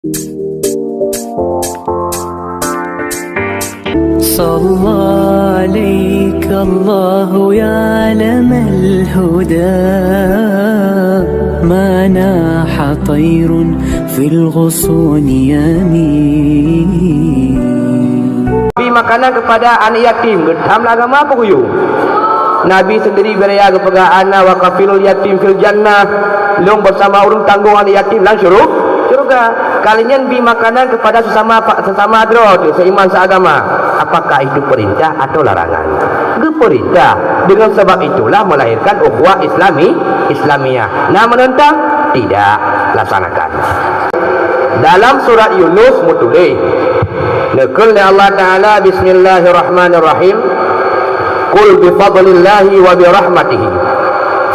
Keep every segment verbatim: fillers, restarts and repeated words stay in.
صلى عليك الله يا علم الهدى، ما ناح طير في الغصون يمين. Bri makanan kepada anak yatim, geutham lam agama apa geuyue? Nabi sendiri beuraya geupeugah, "Ana wa kafilul yatim fil jannah." Lôn bersama ureuëng tanggong anak yatim lam syuru-, syurga. Kali nyan bri makanan kepada sesama, sesama droe teuh, seiman seagama. Apakah itu perintah atau larangan? Geupeurintah. Dengan sebab itulah melahirkan ukhuwah Islami, Islamiyah. Nah, menentang? Tidak. Laksanakan. Dalam surat Yunus meutuléh, neukheun lé Allah Taala, "Bismillahirrahmanirrahim. Qul bi fadlillahi wa bi rahmatihi,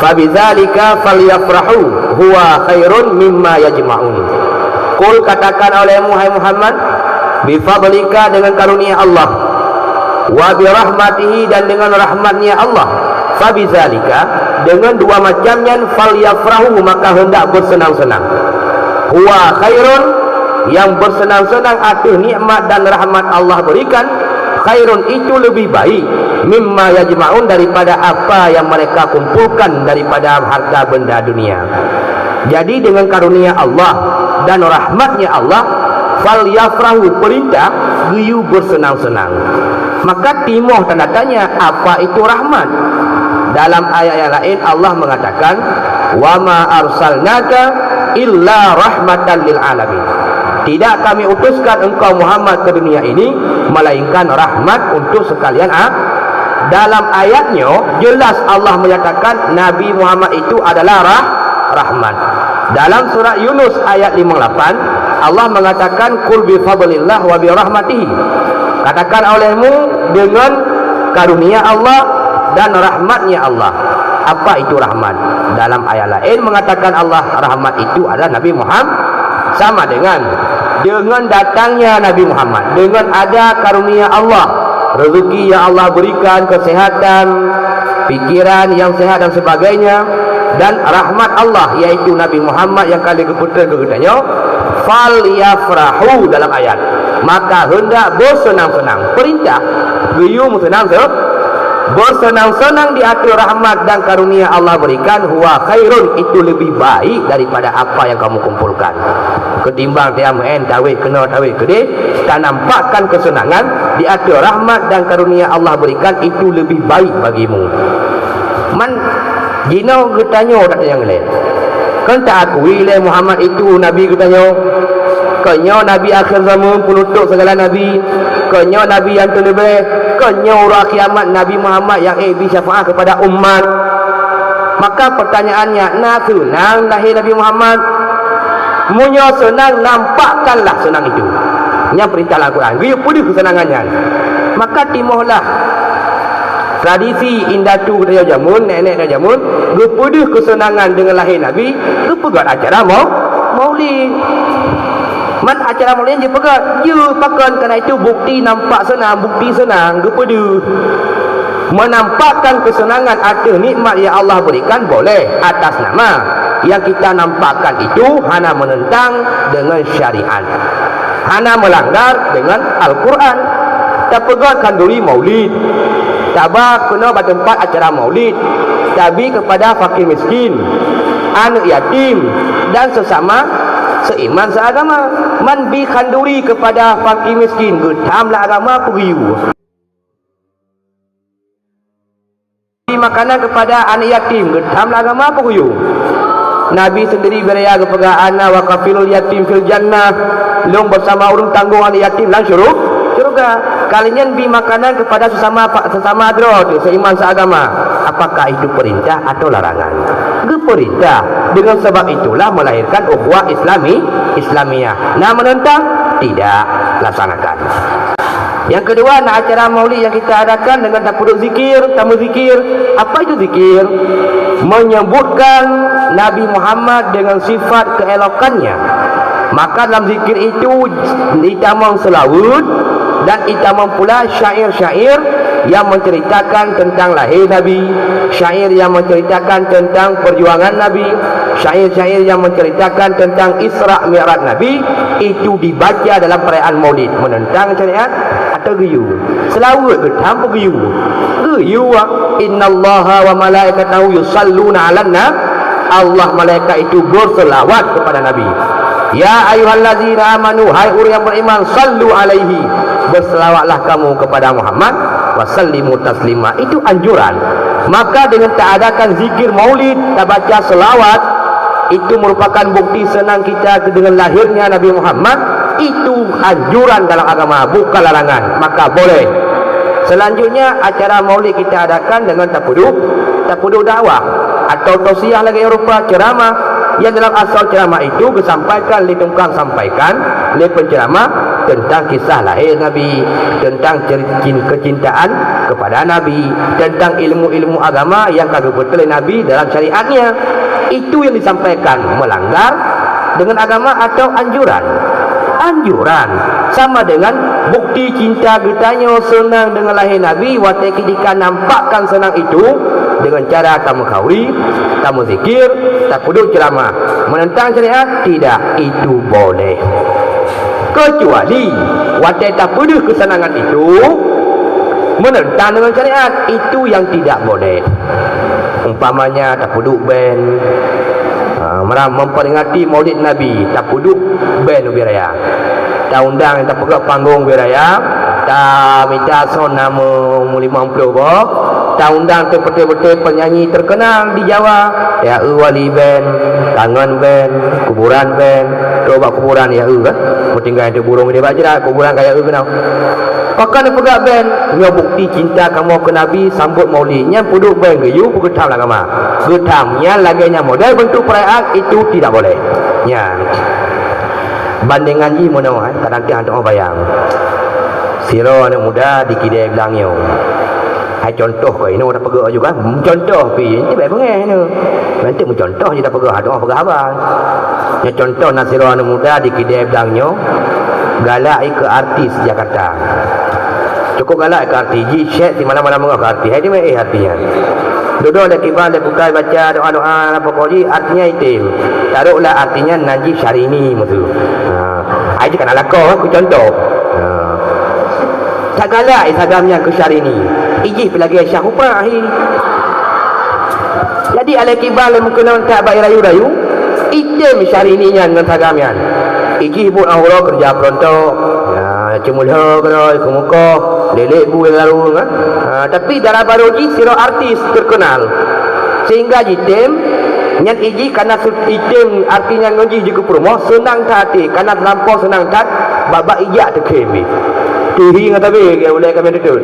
fa bidzalika falyafrahu, huwa khairun mimma yajma'un." Qul, katakan olehmu, hai Muhammad, "Bi fadlika," dengan karunia Allah, "wa bi rahmatihi," dan dengan rahmatnya Allah, "fa bidzalika," dengan dua macam nyan, "falyafrahu," maka hendak bersenang-senang. "Huwa khairun," yang bersenang-senang ateueh nikmat dan rahmat Allah berikan, "khairun," itu lebih baik, "mimma yajma'un," daripada apa yang mereka kumpulkan daripada harta benda dunia. Jadi, dengan karunia Allah dan rahmatnya Allah, "falyafrahu," perintah, geuyue bersenang-senang. Maka timoh tanda tanya, apa itu rahmat? Dalam ayat yang lain, Allah mengatakan, "Wa ma arsalnaka illa rahmatan lil alamin." Tidak Kami utuskan engkau, Muhammad, ke dunia ini, melainkan rahmat untuk sekalian a-, dalam ayat nyoe, jelas Allah menyatakan Nabi Muhammad itu adalah rah-, rahmat. Dalam surat Yunus ayat lima puluh lapan, Allah mengatakan, "Qul bi fadlillah wa bi rahmatihi." Katakan olehmu, dengan karunia Allah dan rahmatnya Allah. Apa itu rahmat? Dalam ayat lain mengatakan Allah, rahmat itu adalah Nabi Muhammad. Sama dengan, dengan datangnya Nabi Muhammad, dengan ada karunia Allah, rezeki yang Allah berikan, kesehatan, pikiran yang sehat dan sebagainya, dan rahmat Allah, yaitu Nabi Muhammad yang ka lheueh geupeutrön keu geutanyoe, "falyafrahu," dalam ayat, maka hendak bersenang-senang. Perintah, geuyue meuseunang se-, bersenang-senang di ateueh rahmat dan karunia Allah berikan, "huwa khairun," itu lebih baik daripada apa yang kamu kumpulkan. Ketimbang tiap meu'en tawét keunoe tawét keudeh, tanampakkan kesenangan di ateueh rahmat dan karunia Allah berikan, itu lebih baik bagimu. Man, jinoe geutanyoe, geutanyoe lé. Kan taakui lé Muhammad itu nabi geutanyoe? Kon nyoe nabi akhir zaman, penutup segala nabi? Kon nyoe nabi nyang teuleubeh? Kon nyoe uroe kiamat Nabi Muhammad nyang ék bri syafaat kepada umat? Maka pertanyaannya, na seunang lahé Nabi Muhammad? Meunyoe seunang, nampakkanlah seunang itu. Nyan perintah lam Al-Quran. Geuyue peudeuh keuseunangan nyan. Maka timohlah tradisi indatu geutanyoe jameun, nèk-nèk geutanyoe jameun, geupeudeuh keuseunangan deungon lahé Nabi, geupeugöt acara mau-, maulid. Man acara maulid nyan jipeugöt, jeuet pakon, karena itu bukti nampak seunang, bukti seunang, geupeudeuh. Menampakkan kesenangan ateueh nikmat yang Allah berikan boleh, atas nama yang kita nampakkan itu hana menentang dengan syariat, hana melanggar dengan Al-Quran. Tapeugöt khanduri maulid, taba keunoe bak teumpat acara maulid, tabri kepada fakir miskin, aneuk yatim, dan sesama seiman seagama. Man bri khanduri kepada fakir miskin, geutham lam agama peue geuyue? Bri makanan kepada aneuk yatim, geutham lam agama peue geuyue? Nabi sendiri beuraya geupeugah, "Ana wa kafilul yatim fil jannah." Lôn bersama ureuëng tanggong aneuk yatim lam syuru-, syurga. Kali nyan bri makanan kepada sesama, sesama droe teuh, seiman seagama. Apakah itu perintah atau larangan? Geupeurintah. Dengan sebab itulah melahirkan ukhuwah Islami, Islamiyah. Na menentang? Tidak. Laksanakan. Yang kedua, na acara maulid yang kita adakan dengan tapeuduek zikir, tameuzikir. Apa itu zikir? Menyebutkan Nabi Muhammad dengan sifat keelokannya. Maka dalam zikir itu ditamong seulaweuet, Dan itamong pula syair-syair yang menceritakan tentang lahir Nabi, syair yang menceritakan tentang perjuangan Nabi, syair-syair yang menceritakan tentang Isra Mi'raj Nabi, itu dibaca dalam perayaan Maulid, menentang syariat atau geuyue? Seulaweuet geutam peu geuyue? Geuyue, ah. "Innallaha wa malaikatahu yusalluna 'alan na-," Allah malaikat itu berselawat kepada Nabi. "Ya ayyuhallazina amanu," hai ureuëng yang beriman, "sallu alaihi," berselawatlah kamu kepada Muhammad, "wa sallimu taslima," itu anjuran. Maka dengan taadakan zikir maulid, tabaca selawat, itu merupakan bukti senang kita dengan lahirnya Nabi Muhammad, itu anjuran dalam agama, bukan larangan, maka boleh. Selanjutnya, acara maulid kita adakan dengan tapeuduek, tapeuduek dakwah atau tausiah lagée rupa ceramah, yang dalam asal ceramah itu geusampaikan lé tukang sampaikan, lé penceramah, tentang kisah lahir Nabi, tentang ceri-, cin-, kecintaan kepada Nabi, tentang ilmu-ilmu agama yang ka geupeutreun Nabi dalam syariatnya. Itu yang disampaikan, melanggar dengan agama atau anjuran? Anjuran. Sama dengan bukti cinta geutanyoe seunang dengan lahé Nabi, watée keudika nampakkan seunang itu dengan cara tameukauri, tameuzikir, tapeuduek ceuramah. Menentang syariat? Tidak, itu boleh. Kecuali watée tapeudeuh keusanangan itu menentang dengan syariat, itu yang tidak boleh. Umpamanya tapeuduek ben, ha, mera-, memperingati Maulid Nabi, tapeuduek ben ubé raya. Taundang, tapeugah panggong ubé raya, tamita son na meu-, meulimong ploh boh, taundang teupeutée-peutée penyanyi terkenal di Jawa, ya eu Wali ben, Kangen ben, Kuburan ben, trok bak kuburan ya eu kan. Meutinggai di burung di bak jrat, kuburan ka ya eu keunoe. Pakon neupeugah ben, nyoe bukti cinta kamoe keu Nabi, sambot Maulid. Nyan peuduek ben geuyue peugeutam lam agama. Geutam, nyan lagée nyan model bentuk perayaan, itu tidak boleh. Nyan. Bandingan jih meunoe, eh, kadang-kadang hana bayang. Sidroe aneuëk muda di kidée blang nyoe. Hai contoh keu inoe tapeugah juga, contoh pi, enti baik beungéh nyoe. Nanti meucontoh je tapeugah, hana peugah haba. Nyoe contoh na sidroe aneuëk muda di kidée blang nyoe, galak ikeu artis Jakarta. Cukup galak ikeu artis, ji syek simalam-malam meungoh keu artis. Hai di meuéh artis nyan. Dudoe lé kiban lé bukai baca doa-doa, pokok jih artinya item. Taroklah artinya nan jih Syahrini meusu. Ha. Ai jih kana lakoe, ku contoh. Ha. Tagalak Instagram nyan keu Syahrini. Ijih pi lagée Syah Kupra ahi. Jadi alai kiban lé meukeunong that bak rayu-rayu, item Syahrini nyan ngon Instagram nyan. Ijih buet uroe keureuja peurontok. Ya, ceumulho keudroe, keumukoh, lelek bu lalu kan. Ha, tapi dara barô jih sidroe artis terkenal. Sehingga jitem, nyan ijih kana su-, item artinya ngon jih jikeu peurumoh, seunang that até, kana lampôh seunang that, babah ijak teukhém bih. Tuhi ngon tabe, ulée kami tutut.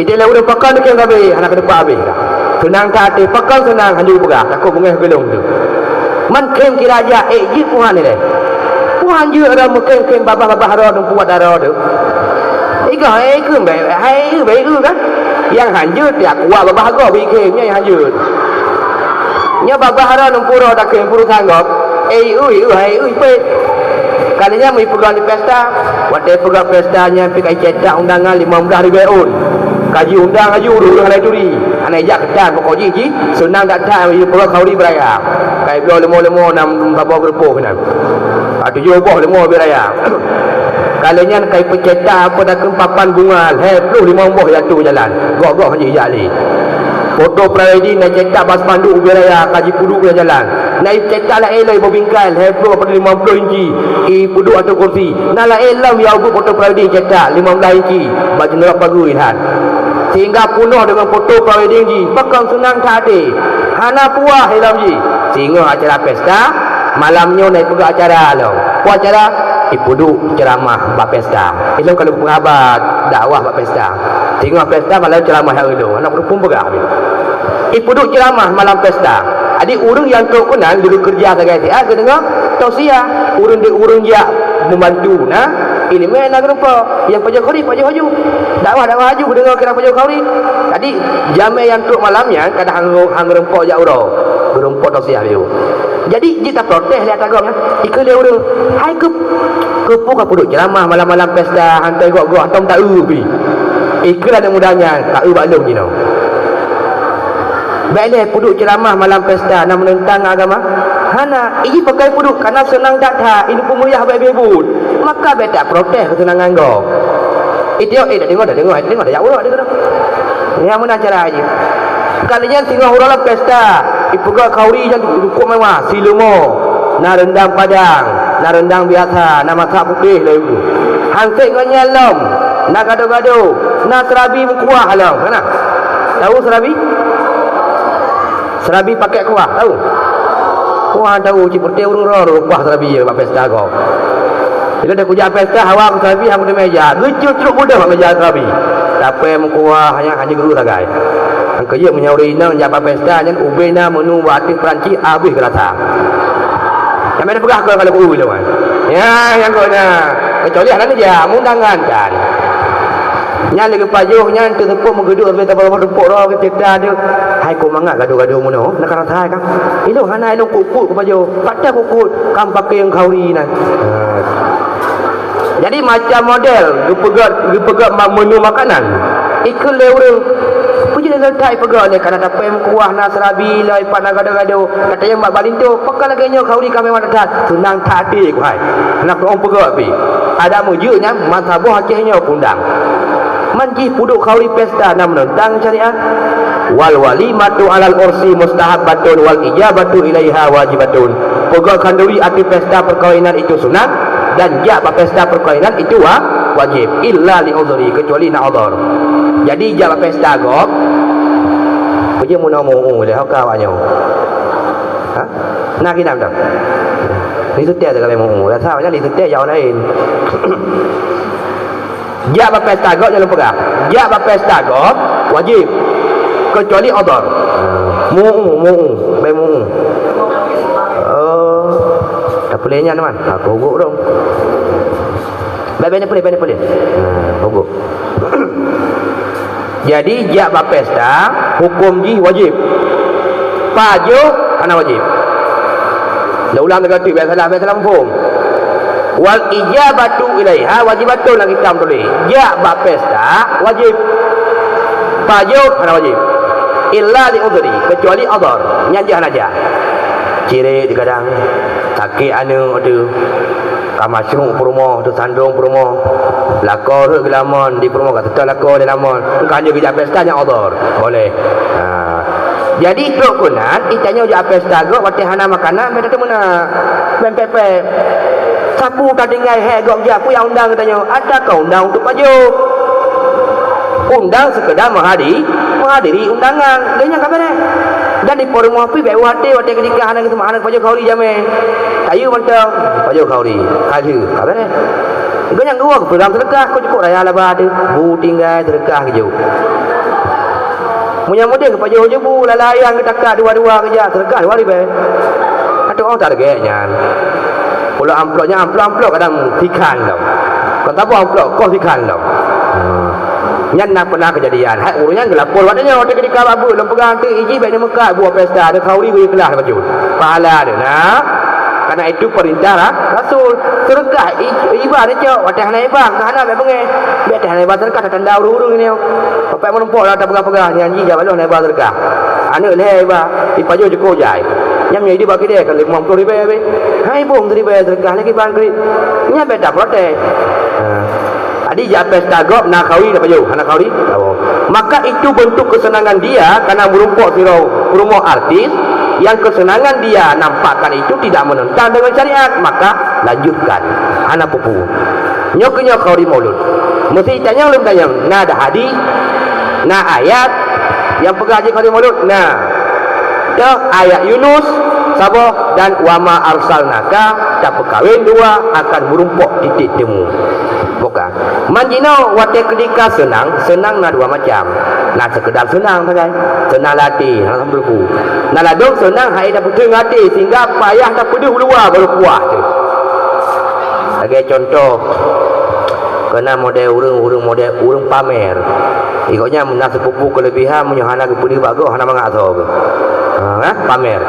Item lé ureuëng pakon teukhém tabe, hana keuneuk abéh dah. Seunang that até, pakon seunang, hanjeuet peugah, takot beungéh geulong tu. Man khém kira jak, ék jeuet puhan ilée. Puhan jeuet dah meukhém-khém babah-babah ro, dumpu wat daro tu. Iga hai keu bai, hai eu bai eu kan. Yang hanjeuet ya kuat babah gob ikhém nyan yang hanjeuet. Nya babah ro dumpu ro dah khém puru sanggop. Eh eu eu hai eu pet. Kali nyan meupeugah di pesta. Watée peugah pesta nyan pi kai cetak undangan lima belas ribu un. Kaji undang aju ureuëng hana turi. Hana ijak keutan pokok jih jih. Seunang that that, peugah khauri beuraya. Kai bloe leumo-leumo nam saboh geurupoh keunan. Ah, tujoh boh leumo ubé raya. Ka lheueh nyan kai peucetak apa dakeueng papan bunga lhée ploh limong boh jatuh jalan. Goh-goh jih jak lé. Foto prewedding na cetak bak spanduk ubé raya ka jipeuduek u jalan. Na cetak laén lom bak bingkai lhée ploh atau limong ploh inci, ipeuduek ateueh kursi. Na laén lom ya ubé foto prewedding cetak limong blaih inci bak jeunoe pageue ilhan. Sehingga punoh deungon foto prewedding jih, pakon seunang that até. Hana puah ilom jih. Singoh acara pesta, malam nyoe na ipeugah acara lom. Peue acara? Ipeuduek ceuramah bak pesta. Ilom ka lheueh peugah haba dakwah bak pesta. Singoh pesta malam ceuramah nyang ulôn, hana peureumpun peugah. Ipeuduek ceuramah malam pesta. Jadi ureuëng nyang trok keunan geuyue keureuja sagai siat geudeungoe tausiah. Ureuëng di ureuëng jak membantu na ileumèe na geureumpok. Nyang pajoh khauri, pajoh aju. Dakwah, dakwah aju geudeungoe kira pajoh khauri. Jadi jamé nyang trok malam nyan kadang han, han geureumpok jak uroe. Geureumpok tausiah lé. Jadi jeuet taprotes lé ata gob nyan. Ikheun lé ureuëng, hai keup-, Keupeue ka peuduek ceuramah malam-malam pesta, hana gok-gok, hantom taeu pih. Ikheun aneuk muda nyan, taeu bak lôn jinoe. Bèk lé peuduek ceuramah malam pesta na meunentang agama. Hana, iji pakai peuduek kana seunang that-that, ineuk peumeriah bèk beuet. Maka bèk taprotes keuseunangan gob. Itiok, eh, dak deungoe, dak deungoe, dak deungoe, dak jak uroe, dak deungoe. Nyang meunan cara jih. Kali nyan singoh uroe lam pesta, ipeugah khauri nyang cukup mewah, silumo, na rendang padang, na rendang biasa, na masak putéh lé. Hansét ngon nyan lom, na gado-gado, na seurabi meukuah lom. Kana? Tahu seurabi? Seurabi pakai kuah, tahu? Kuah tahu, cit peureute ureueng roh reupah seurabi bak pesta gob. Bila dah kujak pesta, hawa ku seurabi, hana kuteumé jak. Geucrok-crok budoh bak meja seurabi. Tapé meukuah, hanya, hanya geu sagai. Nyang keujeuet meunyoe ureueng inong jak bak pesta nyan, ubé na menu bak ateueh peurancik, abéh geurasa. Nyang meupeugah keu kalau ku ulôn. Ya, nyang kona. Kecuali hana neujak, undangan kan. Nyan lagèe pajoh nyan teuseupôt meugeudok sampoe teupok roh geucebta deuh. Hai kok mangat gado-gado meunoe, na ka rasa hai ka. Ilôn hana ilôn kukut keu pajoh. Pat that kukut, kam pakai nyang khauri nyan. Ha. Jadi macam model geupeugah, geupeugah ma-, menu makanan. Ikheun lé ureueng. Peue jeuet lé that ipeugah lé kana tapé meukuah na seurabi lom ipat na gado-gado. Kata nyang bak balinto, pakon lagèe nyoe khauri ka mewah that. Seunang that até ku hai. Hana keuong peugah pih. Adak meujeuet nyan meusaboh Aceh nyoe kundang. Man jih peuduek khauri pesta na meunentang syariat. Wal walimatu alal ursi mustahabbatun wal ijabatu ilaiha wajibatun. Peugöt khanduri ateueh pesta peukawinan itu sunat dan jak bak pesta peukawinan itu wa-, wajéb, illa li udhri, keucuali na udhur. Jadi jak bak pesta gob, peue jeuet meunoe meu-u lé ho ka awak nyoe. Ha? Na kitab dak? Li Seutia teuka lé meu-u. Rasa macam Li Seutia jauh laén. Jak bak pesta gob nyan lôn peugah. Jak bak pesta gob wajéb. Keucuali udhur. Meu-u, meu-u, bèk meu-u. Oh. Tapeuléh nyan man. Aku gok dong. Bèk, bèk neupeuleuh, bèk neupeuleuh. Ha, gok. Jadi, jak bak pesta, huköm jih wajéb. Pajoh hana wajéb. Dah ulang lagèe tu, biasalah, biasalah muphom. Wal ijabatu ilaiha wajibatun, lam kitab tuléh. Jak bak pesta wajéb. Pajoh hana wajéb. Illa li udhri, keucuali udhur. Nyan jih hana jak. Cirét kadang, sakét aneuk tu. Ka masôk peurumoh, teusandong peurumoh. Lakoe rhot geulamon, di peurumoh ka seutôt lakoe di lamon. Engka nyoe geujak pesta nyang obor. Boleh. Ha. Jadi, trok keunan, geutanyoe jak pesta gob, watèe hana makanan, bèk tateumeunak. Bèk pèp-pèp. Sapeue tatinggai hék gob jak, peue nyang undang geutanyoe? Ata ka undang untuk pajoh. Undang sekedar menghadi-, menghadiri undangan. Lheuh nyan ka beres. Dan di peurumoh pih bèk u até watèe keudika hana geuseumak, hana geupajoh khauri jamé. Tayue mantong, pajoh khauri. Ka lheuh, ka beres. Geuh nyang geuwoe geupeugah seudeukah, kok cukôp raya laba teuh. Bu tinggai seudeukah geujok. Meunyoe meudeh geupajoh ju bu, lalai nyang geutaka dua-dua geujak, seudeukah dua ribèe. Ateueh oh target nyan. Pulo amplop nyan, amplop-amplop kadang sikhan lom. Kon saboh amplop, koh sikhan lom. Hmm. Nyan na pernah kejadian. Hai ureueng nyan geulapor bak tanyoe, watèe keudika bak beuet, lôn peugah, "Eunteuk iji bèk neumeukat buet pesta, ada khauri beu ikhlas bacut. Pahala ada." Nah, karena itu perintah ra-, Rasul. Seudeukah i-, iba neucok, watèe hana iba, ka hana bèk beungèh. Bèk watèe hana iba seudeukah, tatanda ureueng-ureueng nyoe. Sampai meurumpok lam tapeugah-peugah, nyan jih jak bak lôn hana iba seudeukah. Aneuk lhèe iba, ipajoh jukôb jai. Nyan meunyoe idéh bak kidéh, ka limong ploh ribèe habéh. Hai boh siribèe seudeukah lé kiban keurit. Nyan bèk taprotes. Ha. Jadi, jak pesta gob na khauri tapajoh, hana khauri? Tapajoh. Maka itu bentuk kesenangan dia karena merumpok sidroe peurumoh artis yang kesenangan dia nampakkan itu tidak menentang dengan syariat, maka lanjutkan. Hana peue-peue. Nyoe keuh nyoe khauri maulud. Meuseuti tanyong lom tanyong, na ada hadis, na ayat nyang peugah jih khauri maulud? Na. Toh ayat Yunus saboh dan wa ma arsalnaka, tapeukawen dua akan meurumpok titik temu. Bukan. Man jinoe watèe keudika seunang, seunang na dua macam. Na seukeudar seunang sagai. Seunang lam até, hana sampoe teupeu. Na ladôm seunang hai tapeuteun até sehingga payah tapeudeuh u luwa baru puah teuh. Lagèe contoh, keunan model ureueng, ureueng model ureueng pamer. Gobnyan na sipupu keulebihan, meunyoe hana geupeudeuh bak gob, hana mangat asoe geuh. Ha, eh, pamer.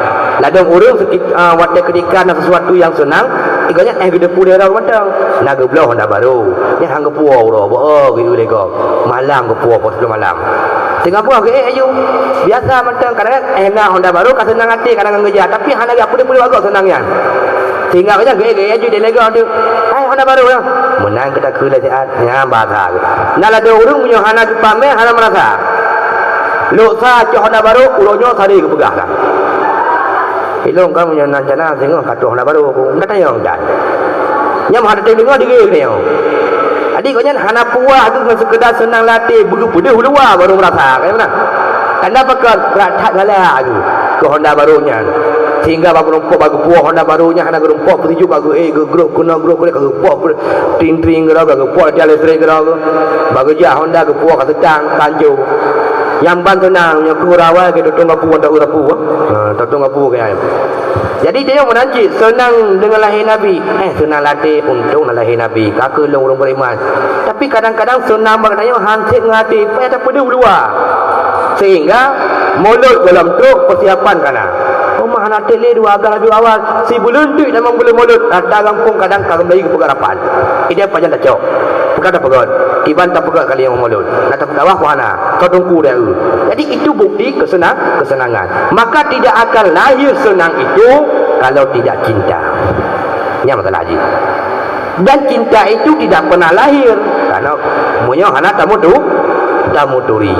Ladôm ureueng seuki-, ah, watèe keudika na sesuatu nyang seunang, Gobnyan éh geudepu lé droe mantong. Na geubloe honda barô. Nyan han geupuwoe uroe, beu geuyue lé gob. Malam geupuwoe, poh siplôh malam. Teungoh buah geuék aju. Biasa mantong, kadang-kadang éh na honda barô ka seunang até, kadang ngon geujak. Tapi hana geupeudeuh-peudeuh bak gob seunang nyan. Sehingga gobnyan geuék-ék aju di lé gob tu. "Hai, honda barô nyoe." Meunan keu takheun lé siat. Nyan bahasa geuh. Na ladôm ureuëng meunyoe hana geupamé, hana meurasa. Lhok sa cok honda barô, uroe nyoe sabe geupeugah ka. Ilôn kan meunyoe na rencana singoh ka trok honda barô, ka tanyong dan. Nyan hana teudeungoe digée geutanyoe. Jadi gobnyan hana puas geuh ngon seukeda seunang lam até, beugeupeudeuh u luwa barô meurasa, ka meunan. Tanda pakon brat that galak geuh keu honda barô nyan. Sehingga bak geurumpok, bak geupuwoe honda barô nyan hana geurumpok, peusijuek bak geuék, geugrôp keunoe, grôp keunoe, ka geupuwoe tring-tring keudroe, ka geupuwoe tiang listrik keudroe, bak geujak honda geupuwoe ka seutang, ka ancô. Nyang ban seunang, nyoe keuh uroe awai keu tutong gapu, mantong gapu, ha, tutong gapu keu nyan. Jadi, tanyoe meunan cit, seunang deungon lahé Nabi. Eh, seunang lam até, untông na lahé Nabi. Ka keuh lôn ureuëng beriman. Tapi kadang-kadang seunang bak geutanyoe han sép ngon até, payah tapeudeuh u luwa. Sehingga mulod gohlom trok, peusiapan ka na. Teuma hana treb lé dua blah Rabiul Awal, sibuleuen teuk tamong buleuen mulod, rata gampông kadang ka mulai geupeugah rapat. Idéh pajan tacok, peugah tapeugöt, kiban tapeugöt kali nyang mulod, na tapeugah wah hana, soe teungku dia eu. Jadi itu bukti kesenang-, kesenangan. Maka tidak akan lahir senang itu kalau tidak cinta. Nyan masalah jih. Dan cinta itu tidak pernah lahir karena meunyoe hana tamutu-, tamuturi.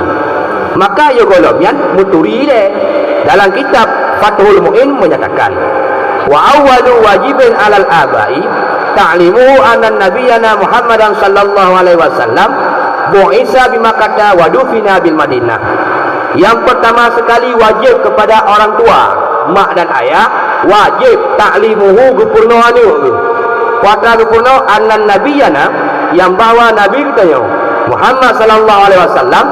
Maka yo gohlom nyan muturi lé. Dalam kitab Fathul Mu'in menyatakan, "Wa awwalu wajibin 'alal aba'i ta'limuhu anna nabiyyana Muhammadan sallallahu alaihi wasallam bu'itsa bi Makkata wa dufina bil Madinah." Yang pertama sekali wajib kepada orang tua, mak dan ayah, wajib ta'limuhu, geupeurunoe aneuk geuh. Peue atra geupeurunoe, anna nabiyyana, nyang bahwa Nabi geutanyoe, Muhammad sallallahu alaihi wasallam,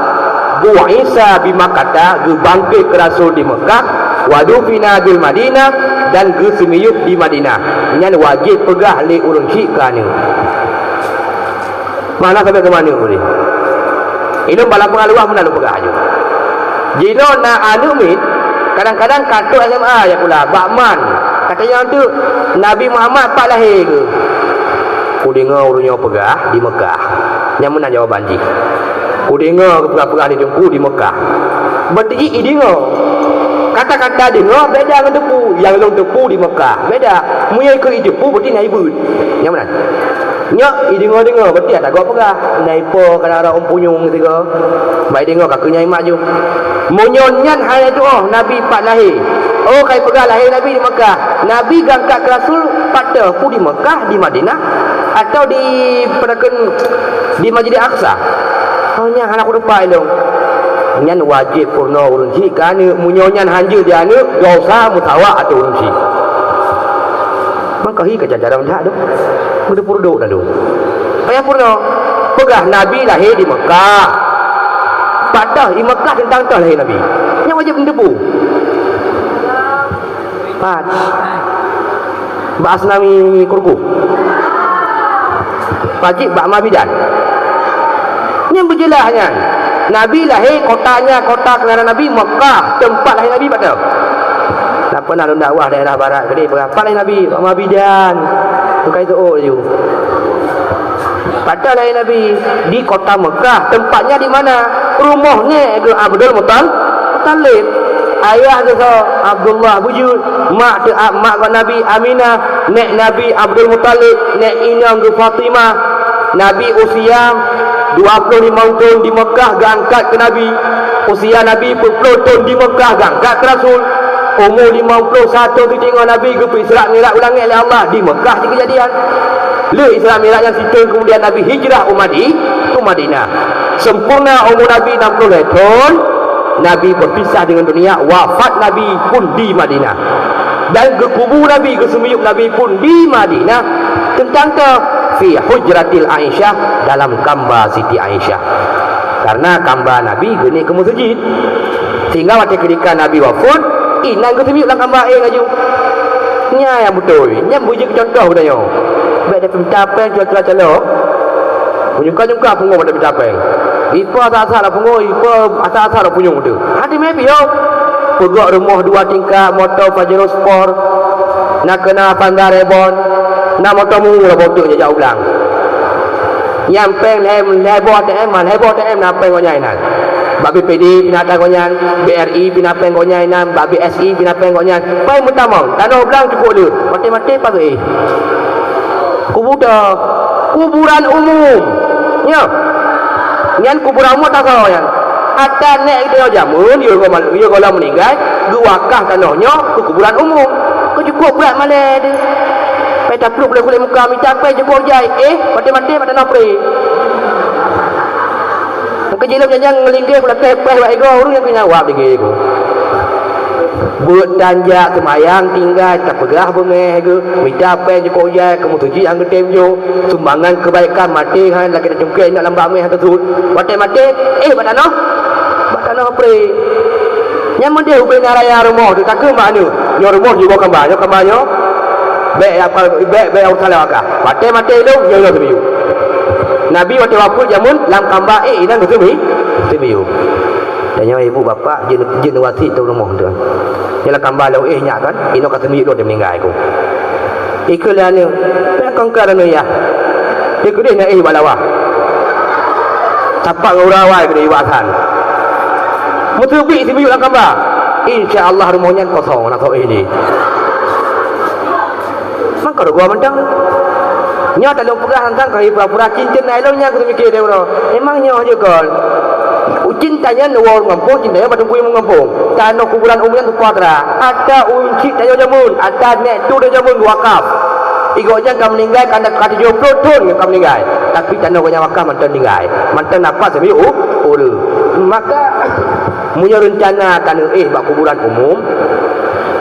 bu'itsa bi Makkata, geubangket keu Rasul di Meukah, wa dufina bil Madinah, dan geuseumiyueb di Madinah. Nyan wajéb peugah lé ureuëng chik keu aneuk. Mana sampai keu aneuk boleh. Ilôn bak lapangan luwah meunan lôn peugah aju. Jinoe na aneuk miet, kadang-kadang ka trok S M A ya pula, bak man. Katanya tu, Nabi Muhammad pat lahé keuh? Kudeungoe ureuëng nyoe peugah di Meukah. Nyan meunan jawaban jih. Kudeungoe geupeugah-peugah lé Teungku di Meukah. Berarti jih ideungoe. Kata-kata deungoe beda ngon teupeue. Nyang lôn teupeue di Meukah beda. Meunyoe keu iteupeue berarti na ibeuet. Nyan meunan. Nyoe ideungoe-deungoe berarti ata gob peugah. Na ipo kana rot ôn punyueng sigoe. Bak ideungoe ka keuh nyan imat ju. Meunyoe nyan hai tuoh Nabi pat lahé. Oh, kai peugah lahé Nabi di Meukah. Nabi geuangkat keu rasul pat teuh, peue di Meukah, di Madinah, atau di peue takheun di Masjidil Aqsa? Oh, nyan hana kuteupeu ilôn. Nyan wajéb peurunoe ureuëng chik keu aneuk. Meunyoe nyan han jeuet di aneuk, dosa meusawa ateueh ureuëng chik. Maka hi ka jajaran that tu. Meuteupeuruduek na tu. Payah peurunoe. Peugah Nabi lahé di Meukah. Pat teuh, di Meukah teuntang teuh lahé Nabi. Nyan wajéb neuteupeue. Pat. Bak Asnami Kurkuh. Pajik bak Mabidan. Nyan beujeulaih nyan. Nabi lahé kota nyan, kota kelahiran Nabi Meukah, teumpat lahé Nabi pat teuh. Dak pernah lôn dakwah daerah barat, keudéh peugah, "Pat lahé Nabi?" "Bak Mabidan." Bukai teuôt laju. Pat teuh lahé Nabi di kota Meukah, tempatnya di mana? Rumoh nék geuh Abdul Muttal-, Muttalib. Ayah geuh soe? Abdullah, beujeuet. Mak teuh, mak geuh Nabi Aminah, nék Nabi Abdul Muttalib, nék inong geuh Fatimah. Nabi usia dua puluh limong thon di Meukah geuangkat keu Nabi. Usia Nabi peuet ploh thon di Meukah geuangkat keu Rasul. Umu limong ploh satu thon teungoh Nabi geupeu Isra Mi'raj u langét lé Allah, di Meukah jih keujadian. Lheueh Isra Mi'raj nyan sithon keumudian Nabi hijrah u Madi-, u Madinah. Sempurna umu Nabi enam puluh lhée thon, Nabi beupisah deungon dunia, wafat Nabi pun di Madinah. Dan geukubu Nabi, geuseumiyueb Nabi pun di Madinah. Teuntang teuh fi hujratil Aisyah, dalam kamba Siti Aisyah. Karena kamba Nabi geuneuk keu meuseujid. Sehingga watée keudika Nabi wafeuet, inan geuseumiyueb lam kamba éh laju. Nyan nyang beutôi, nyan beujeuet contoh geutanyoe. Bék tapeuminta péng cula-cula calo. Meunyoe ka nyungka pungo bak tapeuminta péng. Ipo asa-asa lam pungo, ipo asa-asa lam punyueng teuh. Hati mé piôh. Peugok rumoh dua tingkat, moto Pajero Sport. Na keuna Honda Reborn. Na moto mu lah boh teuk jak u blang. Nyan péng lhèe, lhèe boh A T M, lhèe boh A T M na péng gobnyan inan. Bak B P D pih na ata gobnyan, B R I pih na péng gobnyan inan, bak B S I pih na péng gobnyan. Péng meutamong, tanoh blang cukôp le. Maté-maté pasoe éh. Kubu ta, kuburan umum. Nyoe. Nyan kuburan umum tasoe nyan. Ata nèk geutanyoe jameun, yôh goh mal-, yôh goh lom meuninggai, geuwakaf tanoh nyoe keu kuburan umum. Keu cukôp brat malèe teuh. Pai tapluek kulét-kulét muka mita pai jukôp jai, éh, maté-maté bak tanoh pré. Meukeujih lom nyang ngeulingkeh kulakèe péh bak igoe ureueng nyang keu nyawa degé ku. Beuet tan jak seumayang tinggai tapeugah beungèh geuh, mita péng jukôp jai keu meuseujid han geutem jok, sumbangan keubaikan maté han lakèe tacungkèe inong lam bak mè han teusut. Watèe maté, éh, bak tanoh, bak tanoh pré. Nyan meudeh ubé na raya rumoh teuh takheun bak aneuk, nyoe rumoh jiwoe kamba, nyoe kamba nyoe. Bèk, bèk, bèk usah lewat kah. Watèe maté lôn, nyoe lôn teumiyueb. Nabi watèe wafeuet jameun lam kamba éh inan geuteumi-, teumiyueb. Tanyoe ibu bapak jeuet, jeuet neuwasiet teuh rumoh teuh. Nyoe lam kamba lôn éh nyak kan, inoe ka teumiyueb lôn meuninggai ku. Ikeu lé aneuk, nyan kongka aneuk yah. Ikeu deh na éh bak lawa. Tapak ngon urawai keu deh bak asan. Meuteubiet teumiyueb lam kamba. Insya Allah rumoh nyan kosong na soe éh lé. Mangka rugoe mantong. Nyoe talôn peugah tantang keuhai pura-pura cincin na ilôn nyang keuneuk miké deh uroe. Memang nyoe jeuet kon. Cinta nyan woe ureueng gampông, cinta nyan bak teungku ilmu gampông. Tanoh kuburan umum nyan tupa tra. Ata ureueng cit tanyoe jameun, ata nèk tu tanyoe jameun wakaf. Igoe nyan ka meuninggai, ka, ka tujoh ploh thon ka meuninggai. Tapi tanoh gobnyan wakaf mantong tinggai. Mantong nafas sambil u-, ureueng. Maka, meunyoe reuncana taneuk éh bak kuburan umum,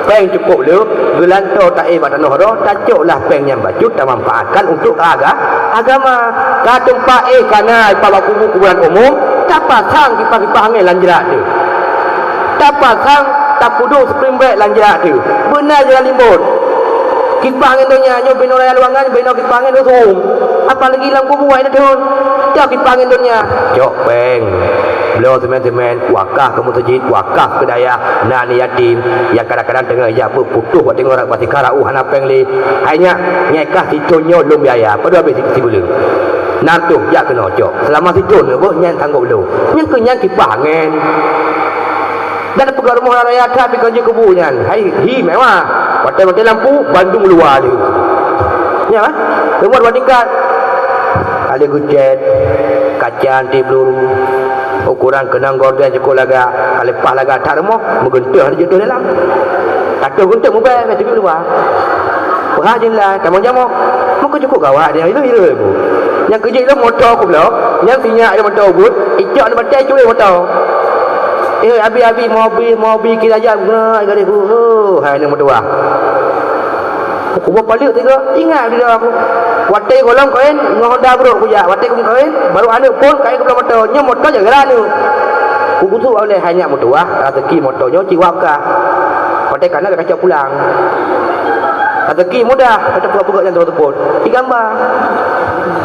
péng cukôp le, geulantoe taéh bak tanoh roh, tacok lah péng nyan bacut tamanfaatkan untuk aga-, agama. Ka teumpat éh ka na ipat bak kubu-, kuburan umum, tapasang kipah-kipah angén lam jrat teuh. Tapasang, tapeuduek spring bed lam jrat teuh. Beuna jalan limbot. Kipah angén donya nyoe binoe raya luwangan, binoe kipah angén usum. Apalagi lam kubu ai na thon. Cok kipah angén donya. Cok péng. Bloe seumén-seumén, wakaf keu meuseujid, wakaf keu dayah, na aneuk yatim, nyang kadang-kadang teungoh jak beuet putôh bak teungoh rot bak sikara uh hana péng lé. Hai nyak, nyan kah sithon nyoe lôn biaya, padub habéh si-, sibuleuen. Nam tuh, jak keunoe cok. Seulama sithon nyoe beuh nyan tanggong lôn. Nyan keuh nyan kipah angén. Dan peugah rumoh raya that pih kon jeuet keubu nyan. Hai, hi mewah. Watèe maté lampu, bandum luwa lé. Nyan, eh? Rumoh dua tingkat. Ka lheueh geucet, kaca anti peluru. Ukuran keunong gorden cukôp lagak. Ka leupah lagak that rumoh, meugeuntoh jeuet teuh dalam. Ka teuh geuntoh mubèe, ka teubiet luwa. Peugah jeuet lah, tamong jamok. Meuka cukôp gawat nyan, ilôn-ilôn bu. Nyang keujeuet lôn moto kubloe, nyang sinyak lôn moto ubeuet, icok lôn batèe curi moto. Eh, abi-abi, mobi, mobi, kira jam, guna, gari ku. Oh, hai aneuk meutuwah. Kuboh paleuk tiga, ingat bida aku. Watèe gohlom kawén, ngon Honda brôk kujak. Watèe kumeukawen, barô aneuk phôn, kayém kubloe moto. Nyoe moto jagara aneuk. Kukusu ulèe hai nyak meutuwah, raseuki moto nyoe cit wab kah. Watèe kana gata cok pulang. Raseuki mudah, kata peugah-peugah nyang teupot. Digamba.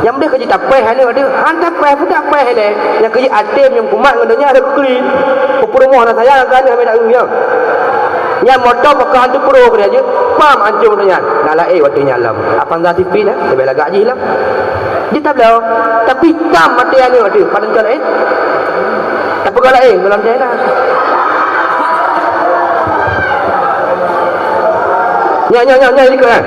Nyang meudeh keu jitapéh aneuk, aneuk, han tapéh, peue tapéh lé. Nyang keu jiatem nyang kumat ngon donya ada kukri. Peue rumoh na sayang keu aneuk, hana ureueng nyoe. Nyan moto pakon hantu puro keu dia jeuet, pam ancô moto nyan. Nah laén watèe nyan lom. Avanza C P na, leubeh lagak jih lom. Jeuet tabloe. Tapi tam maté aneuk teuh, padahai cok laén. Tapeugah laén, dalam jai dah. Nyan, nyan, nyan, nyan, ikut, eh.